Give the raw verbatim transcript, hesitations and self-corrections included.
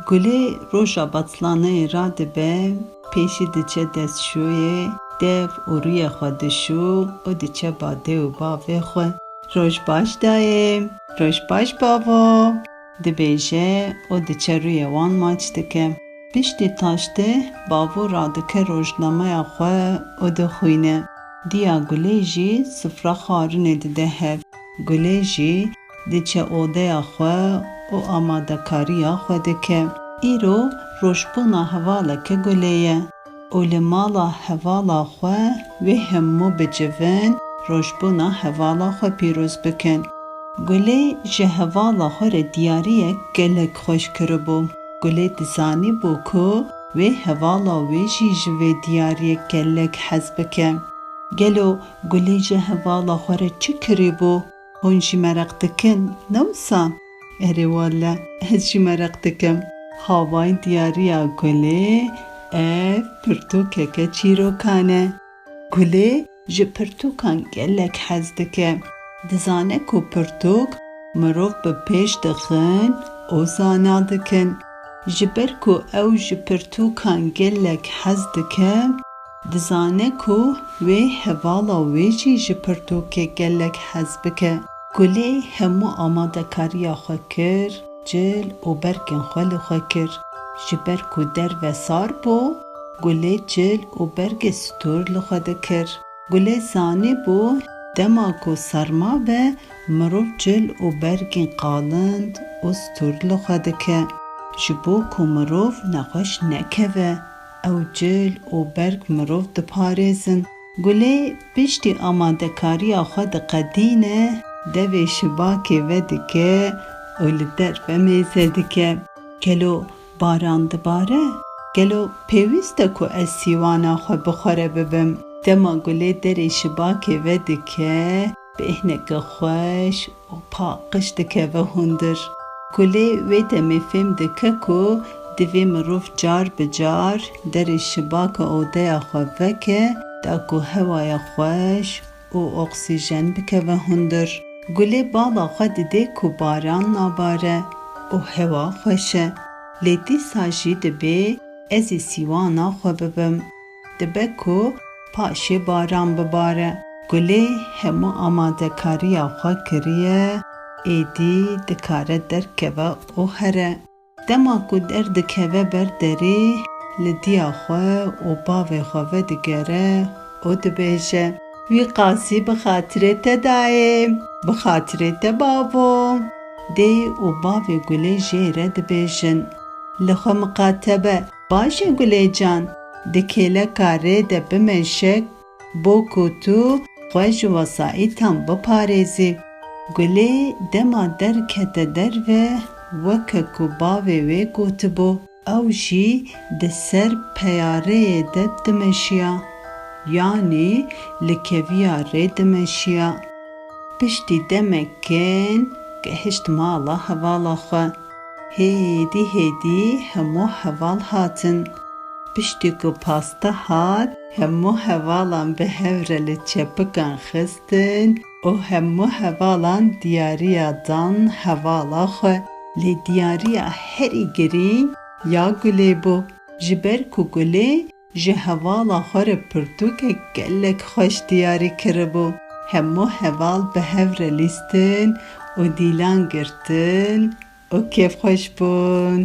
Gulê roja betlaneyê radibe, pêşî diçe destşûyê, dev û rûyê xwe dişû û diçe ba dê û bavê xwe. Roj baş dayê, roj baş bavo, dibêje û diçe rûyê wan maç dike. Piştî taştê bavo radike rojnameya xwe û dixwîne. Diya Gulê jî sifra xwarinê dide hev. Gulê jî diçe odeya xwe û amadekariya xwe dike. Îro rojbûna hevaleke Gulê ye û li mala hevala xwe wê hemû bicivin, rojbûna hevala xwe pîroz bikin. Gulê ji hevala xwe re diyariyek gelek xweş kiribû. Gulê dizanîbû ku wê hevala wê jî ji vê diyariyê gelek hez bike. Gelo Gulê ji hevala xwe re çi kirîbû? Hûn jî meraq dikin, ne wisa? Erê wele, ez jî meraq dikim. Havayî diyariya Gulê ev pirtûkeke çîrokan e. Gulê ji pirtûkan gelek hez dike. Dizane ku pirtûk mirov bi pêş dixin û zana dikin. Ji ber ku ew ji pirtûkan gelek hez dike, dizane ku wê hevala wê jî ji pirtûkê gelek hez bike. Gulê hemû amadekariya xwe kir, cil û bergên xwe li xwe kir. Ji ber ku derve sar bû, Gulê cil û bergê stûr li xwe dikir. Gulê zanîbû dema ku serma be, mirov cil û bergên qalind û stûr li xwe dike. Ji bo ku mirov nexweş nekeve, ew cil û berg mirov diparêzin. Gulê piştî amadekariya xwe diqedîne, devê şibakê vedike û li derve mêze dike. Gelo baran dibare? Gelo pêwîst e ku ez sîwana xwe bi xwe re bibim? Dema Gulê derê şibakê vedike, bêhneke xweş û paqij dikeve hundir. Gulê wê demê fêm dike ku divê mirov car bi car derê şibaka odeya xwe veke, da ku hewaya xweş û oksîjen bikeve hundir. Gulê bala xwe didê ku baran nabare û hewa xweş e. Lê dîsa jî dibê ez ê sîwana xwe bibim. Dibe ku paşê baran bibare. Gulê hemû amadekariya xwe kiriye, êdî dikare derkeve û here. Dema ku derdikeve ber derê, li diya xwe û bavê xwe vedigere û dibêje, Wî qasî bi xatirê te dayê, bi xatirê te bavo. Dê û bavê Gulê jê re dibêjin, Li xwe miqate be, baş e Gulê can, di kêleka rê de bimeşe, bo ku tu xwe ji wesayîtan biparêzî. Gulê dema derkete derve, weke ku bavê wê gotibû, ew jî di ser peyareyê de dimeşiya, yanî li keviya rê dimeşiya. Piştî demek kin gehişt mala hevala xwe. Hêdî hêdî hemû heval hatin. Piştî ku paste hat, hemû hevalan bi hev re li çepikan xistin û hemû hevalan diyariya dan hevala xwe. Lê diyariya herî girîng ya Gulê bû. Ji ber ku Gulê ji hevala xwe re pirtûkek gelek xweş diyarî kiribû. Hemû heval bi hev re lîstin û dîlan girtin û kêfxweş bûn.